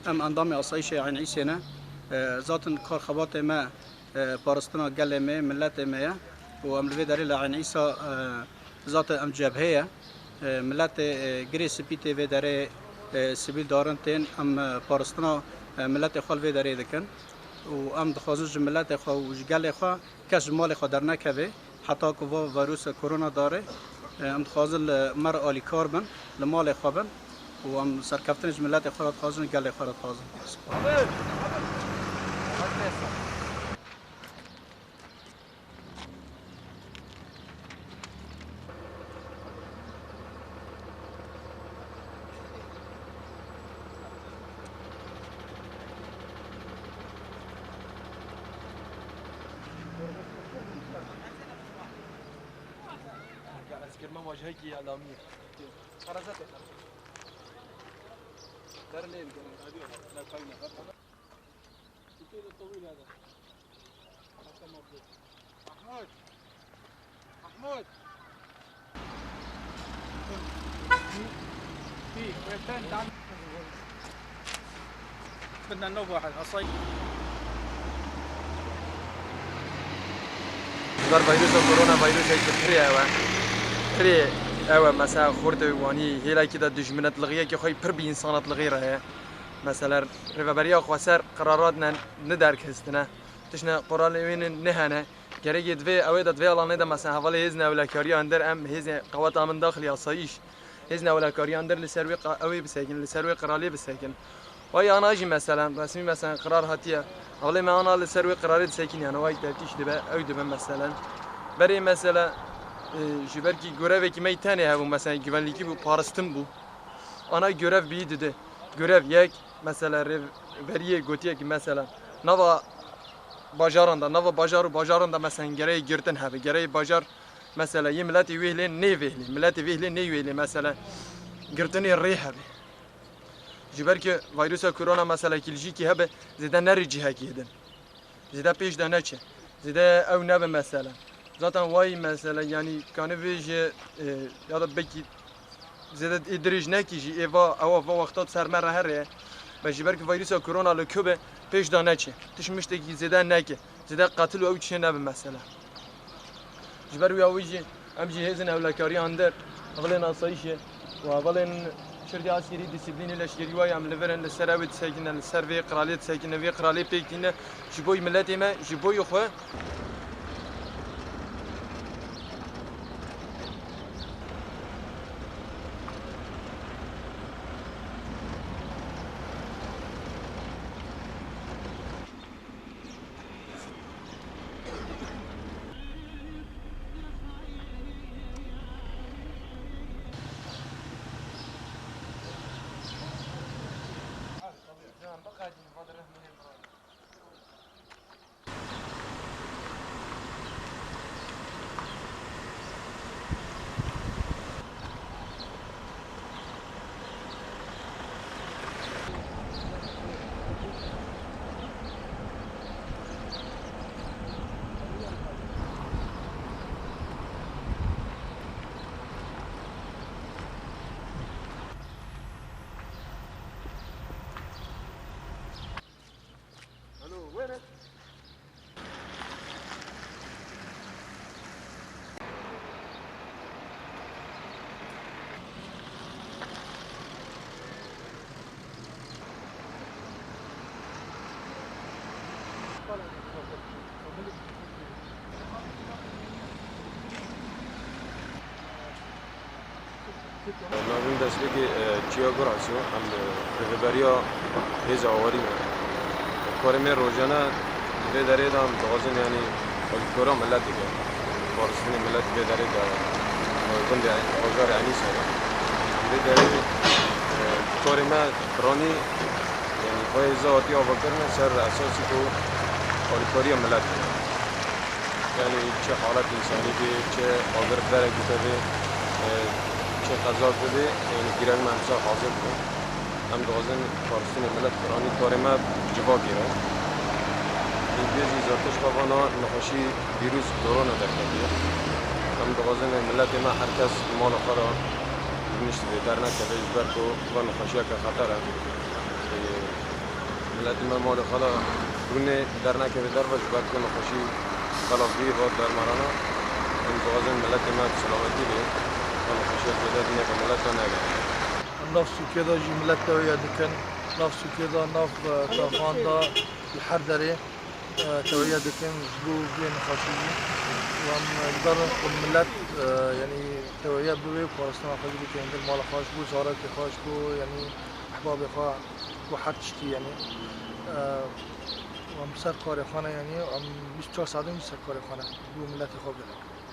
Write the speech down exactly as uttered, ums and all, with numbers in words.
Em endamê asayîşê Eyn Îsê ne. E, zaten kar xebatê me, e, parastina gelê me, miletê me ye. Û em li vê derê li Eyn Îsa, e, zaten em cebhe ye. E, miletê, e, girê spî tê vê derê, e, sivîl darin tên. Em, e, parastina, e, miletê xwe li vê derê dikin. Û em dixwazin ji miletê xwe û ji gelê xwe kes ji malê xwe dernekeve. Heta ku va vîrusa korona dare, em dixwazin li me re alîkar bin, li malê xwe bin û em serkeftinê ji miletê xwe re dixwazin, gelê xwe re dixwazin. Spas. قاعد أذكر ما واجهك يا لامير. خرزتك. دار ليه بقى؟ هذه والله. لا، فاينة. الطويل هذا. حتى ما بدي. محمود. محمود. بدنا ننوه واحد عصي. Ber vîrusa korona vîrusek bi pirê ew e. Pirê ew e, mesela xortê wanî hêlekî de dijminetlixiyekî xwe pir bi însanetliğî re ye. Mesela Rêveberiya Xweser qerarat ne, ne derkestine. Tiştine qoralê wê ne, ne hene. Gerekê divê, ew ê de divê alanê de mesela hevalê hêzên ewlekariya ender em hêzên qeweta min daxilî asayîş. Hêzên ewlekariya ender li ser wê qa-, ew ê bisekin, li ser wê qiralê bisekin. Vay ana jî mesela, resmî mesela qirar hatiye. Hevalê me ana li ser wê qirarê disekin yani, vay tevtîş dibe, ew dibe mesela. Berê mesela, e, ji ber kî gorevekî me yî tenê hebû, mesela güvenlikî bû, paristin bû. Ana görev bî dide. Görev yek, mesela rêveriyê gotiye ki mesela nava bajaran da, nava bajar û bajaran da mesela gereyê girtin hebe. Gereyê bajar mesela yê miletê wê hilê nê vê hilê. Miletê vê hilê nê wê hilê mesela girtinê rê hebe. Ji ber ki vîrusa korona mesela kî li jî kî hebe, zêde nerê cihekî din. Zêde pêş de neçe. Zêde ew nebe mesela. Zaten way mesela yani kanî vê jî, e, ya da belkî zêde ê dirêj nekî jî ê va, ewa va wexta ser me re here. Be ji ber ki vîrusa korona li ku be pêş de neçe. Tişt miştekî zêde neke. Zêde qetil û ew çê nebe mesela. Ji ber wî ya wî jî em jî hêzên ewlekariya ender, hevalên asayîşê û hevalên şerdê eskerî dîsîplînê leşkerî wayî em li vir in, li ser ew ê disekine, li ser vê qiralê disekine, vê qiralê pêk tîne, ji bo yî miletê me, ji bo yî xwe. Alo, wêne. Navê min destpêkê, e, Çiya Gurans e. Em, e, rêveberiya hêza awarî ne. Karê me rojane li vê derê de em dixwazin, yanî, alîkariya miletê ke. Paristinê milet vê derê de, e, gundê bajarê Enîsê de. Em vê derê, e, karê me piranî, yanî, vê hêza hatiye avakirine ser esasî ku alîkariya miletê. Yanî çi halet însanî bê, çi agir derek bûte bê, e, Çi qeza bibe, yanî girek me emsal hazir bû. Em dixwazin karistinê milet piranî karê me civakê re. Ê bêjî Zertişt vana nexweşî vîrus korona derketiye. Em dixwazin miletê me her kes mala xwe de rûnişt be, dernekeve ji ber ku va nexweşiyeke xeter e. Ê, Miletê me malê xwe de rûnê dernekeve derve ji ber ku nexweşî belav bûye va dermanana. Em dixwazin miletê me bi silametî bê, va nexweşiya zêde di nêva milet de negere. Em nav sûkê de jî milet tewiye dikin. Nav sûkê de, nav, e, taxan de, li her derê, e, tewiye dikin ji bo vê nexweşî jî. Û em, e, li ber ku milet, e, yanî tewiye bibe û parastina xwe jî bike hundir mala xwe ji bo carekê xwe, ji bo, yanî ehbabê xwe, ji bo her tiştî, yanî, e, em ser karê xwe ne, yanî em bîst û çar saetin jî ser karê xwe ne, ji bo miletê xwe gerek.